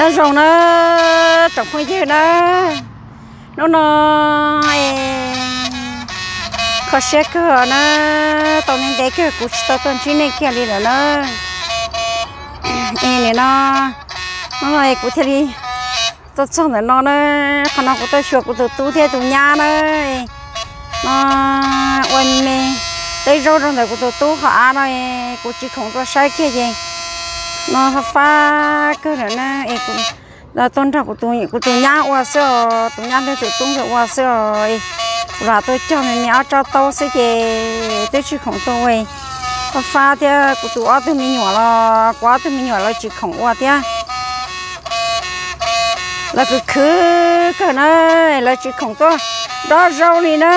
Nyob zoo na tsoom phooj ywg na, hnub no kho siab kawg na, tau ntev ntev kawg kuv tsis tau tuaj ntsib nej kiag li lawm na. Es nim no, hnub no kuv thiaj li tuaj txog ntawm no na, qhov no kuv tuaj xyuas kuv tus tub thiab tus nyab na. No ua me teb zaub rau ntawm kuv tus tub qhov av no, kuv tsis khoom tuaj saib kiag ces no fab fab kawg lawm na. Es tuaj nrog kuv tus nyab ua xwb os, tus nyab ntawd tus tub ntawd ua xwb os. Kuv lam tuaj cog me me ob tsob taub xwb ces twb tsis khoom tuaj ua. Fab fab thiab kuv tus ob tug me nyuam los kuv ob tug me nyuam lawv tsis khoom ua thiab. Lawv khwv khwv kawg na, lawv tsis khoom tuaj dob zaub li na.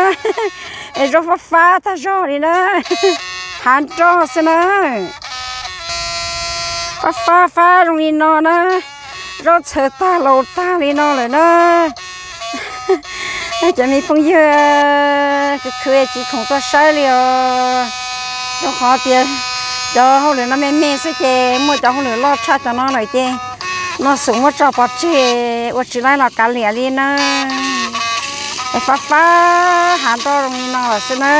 Es zaub fab fab tag zog li na, hav nroj xwb na. Fab fab fab zoo li no na, zaub txhawv tag laus tag li no lawm na. Cov me phooj ywg khwv khwv tsis khoom tuaj saib li os, rau qhov tias cov hauj lwm no me me xwb ces muaj cov hauj lwm loj tshaj cov no lawm ces no xum muab tso pov tseg ua tsis laib los kav liam li na. Es fab fab hav nroj zoo li no lawm xwb na.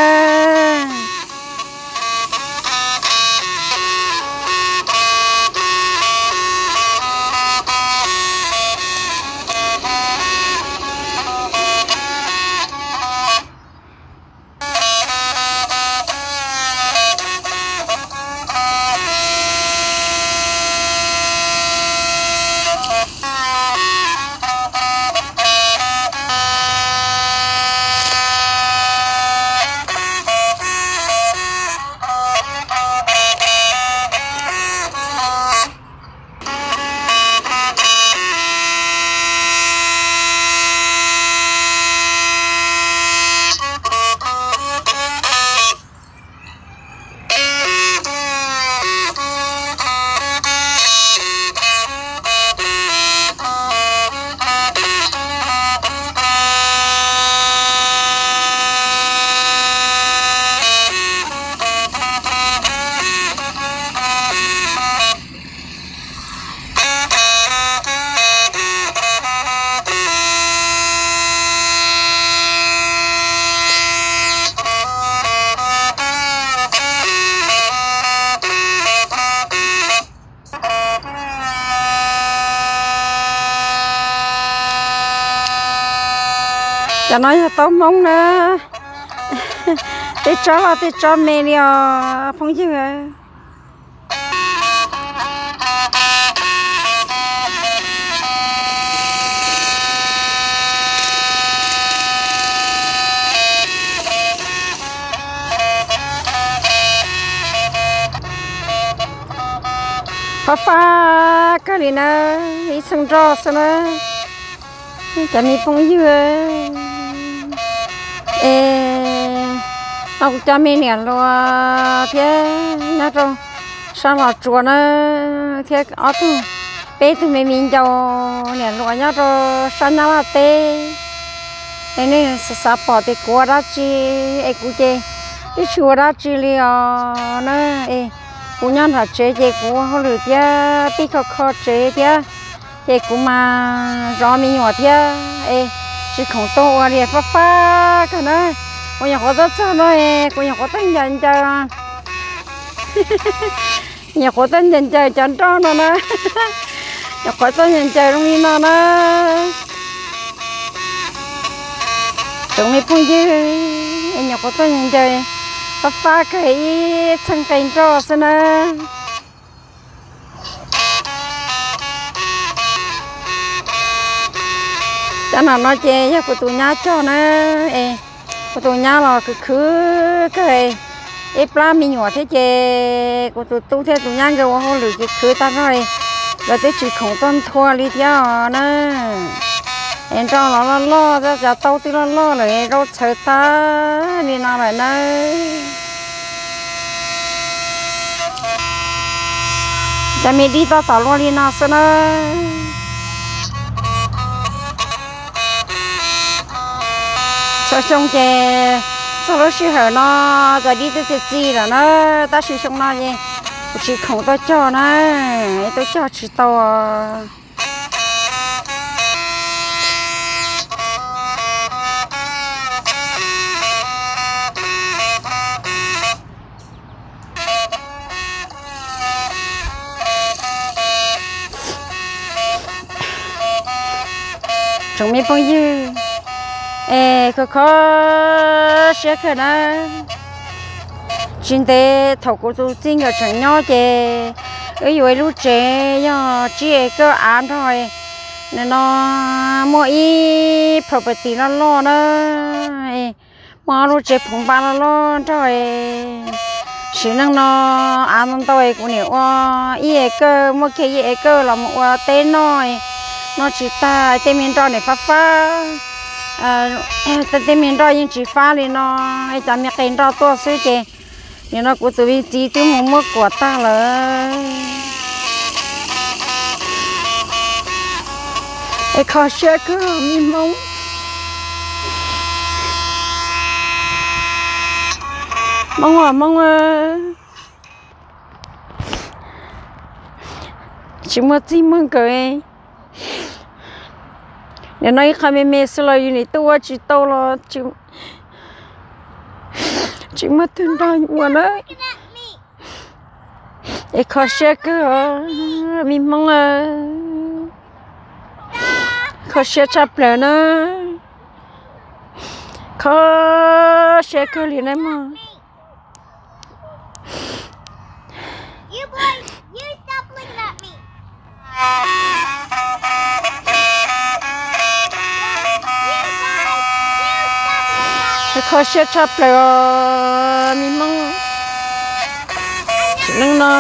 Cov no yog taub Hmoob na, tej tsob loj tej tsob me li os phooj ywg. Fab fab kawg li na, ib txheej nroj xwb na. Cov me phooj ywg, es no kuv cov me niam hluas thiab nyob rau sab Los Tsuas na, thiab ob tug, peb tug me viv ncaus niam hluas nyob rau sab Nyab Laj teb. Es nej xav xav pom tias kuv ua dab tsi, es kuv ces twb tsis ua dab tsi li os na. Es kuv nyob nram tsev ces kuv ua hauj lwm thiab pib kho kho tsev thiab, ces kuv mas zov me nyuam thiab, es tsis khoom tuaj ua li. Fab fab kawg na, kuv nyuam qhuav tuaj txog no, kuv nyuam qhuav tuaj ncaws ncaws, nyuam qhuav tuaj ncaws ncaws cov nroj no na, nyuam qhuav tuaj ncaws ncaws zoo li no na. Tsoom me phooj ywg, nyuam qhuav tuaj ncaws ncaws, fab fab kawg ib txheej qe nroj xwb na. Cov no no ces yog kuv tus nyab cog na, es kuv tus nyab los khwv khwv kawg, ib plab me nyuam thiab ces kuv tus tub thiab tus nyab nkawd ua hauj lwm khwv khwv tag zog, lawv twb tsis khoom tuaj nthua li thiab os na. Es nroj los loj loj, cov taub twb loj loj lawm, zaub txhawv tag li no lawm na. Cov me dib toj tom luaj li no xwb na. Txhua xyoo ces txog lub sij hawm no cov dib twb txi txiv lawm na, tab sis xyoo no es kuv tsis khoom tuaj cog na, tuaj cog tsis tau. Tsoom me phooj ywg, es kho kho siab kawg na. Tsis ntev thaum kuv tus txij nkawm tseem nyob ces wb yuav ib lub tsev yog tsib acre av nrog, nim no muaj ib property loj loj na, muaj ob lub tsev phoov npa loj loj nrog. Sim neej no av ntau ntau es kuv niam ua ib acre, muaj kiag ib acre los mus ua teb noj, noj tsis tag tej me nroj nim fab fab, tej me nroj yeej tsis fab li no, cov me qe nroj tuaj xwb ces nim no kuv tus me txiv twb mus muab kuam tag lawm. Es kho siab kawg me Hmoob. Hmoob aw, Hmoob aw, tsis muaj txij muaj nkawm. Nim no ib qho me me xwb los yus nim tuaj ua tsis tau los tsis muaj twg nrog ua na. Es kho siab kawg os me Hmoob aw, kho siab tshaj plaws na, kho siab kawg li na mog. Kho siab tshaj plaws os me Hmoob. Sim neej no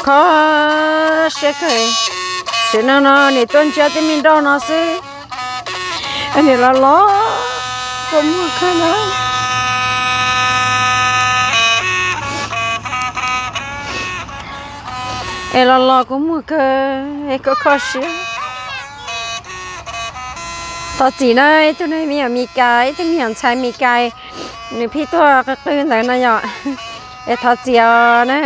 kho siab kawg. Sim neej no nim tuaj ntsia tej me nroj no xwb, nim los los kua muag kawg na. Es los los kua muag kawg, es kho kho siab. Thov txim na, ib tug me nyuam Mes Kas, ib tug me nyuam ntxhais Mes Kas, nws pheej tuaj qw qw ntawd no yom. Es thov txim os na.